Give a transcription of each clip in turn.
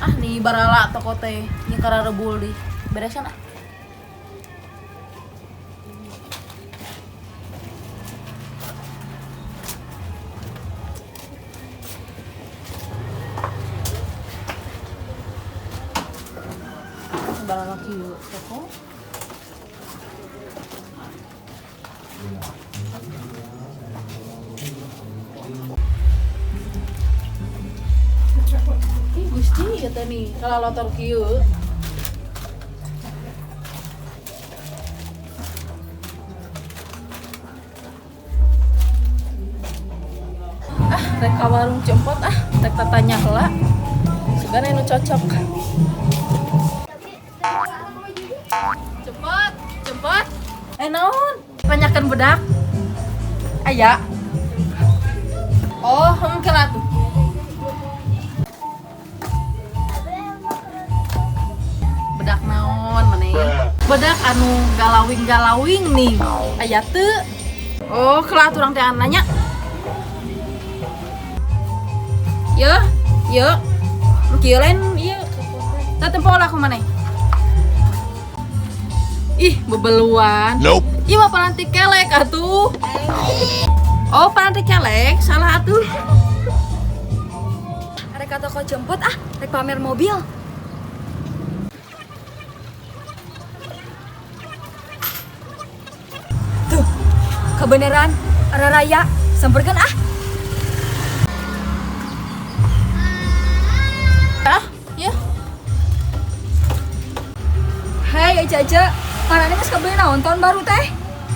Ah nih barala toko teh yang kararebul di. Beresan ah. Barala kieu toko. Ih Gusti ya teh nih kalalotor kieu. Ah, rek ka warung Cempot ah, rek tatanya heula. Sugan anu cocok. Cempot, Cempot. Eh naon? Tanyakan bedak. Aya. Oh, hengkel atuh. Bedak naon maneh? Bedak anu galawing-galawing nih. Aya teu? Oh, kelah urang teh nanya. Yeuh, yeuh. Kieu lain ieu. Tah tempo lah ku maneh. Ih, bebeluan. Nope. Ih, mah paranti kelek atuh. Oh, paranti kelek, salah atuh. Rek ka toko jemput ah, rek pamer mobil. Tuh, kebenaran raya samperkeun ah. Ah, ya. Hei, Aca, marane geus kabeli naon tahun baru teh?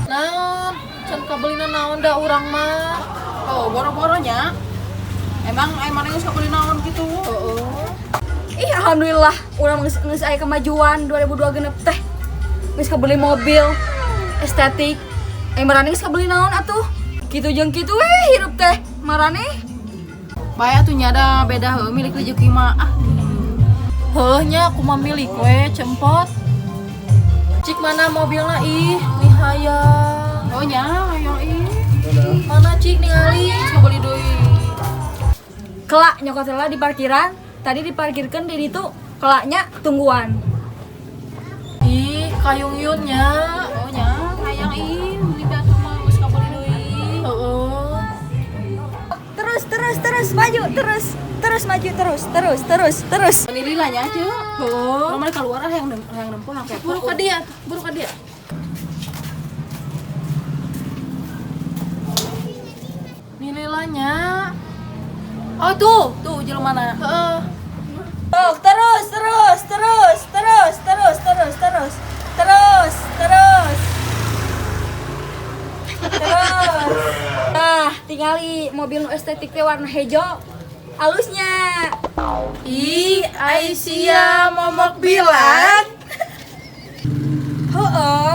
Naon, can kabelina naon da urang mah. Oh, boro-boronya. Emang ai maneh geus kabeli naon gitu? Heeh. Ih, alhamdulillah, urang geus aya kemajuan 2002 genep teh. Geus kabeli mobil estetik. Eh, marane geus kabeli naon atuh? Kitu jeung kitu weh hirup teh. Marane Bae atuh nya da beda heuh milik rezeki mah. Ah. Heuh nya aku mah milik we Cempot. Cik mana mobilna ih, nih hayang. Oh nya hayang ih. Mana cik ningali coba beli deui. Kelak nyokot heula di parkiran, tadi diparkirkeun di ditu, kelaknya tungguan. Ih, kayung yun nya. Oh nya, hayang ih, beli atuh mah geus kabeli deui. Heeh. Terus terus terus maju terus terus maju terus terus terus terus. Meni lila nya ceuk. Heeh. Urang mah keluar ah yang nempo yang kepo. Buru ka dia, buru ka dia. Nililanya. Oh tuh, tuh jelema mana? Heeh. Tuh, terus terus terus terus terus terus terus terus terus terus. Nah, tingali mobil nu estetik teh warna hejo. Alusnya. Ih, Aisyah momok bilang. Heeh,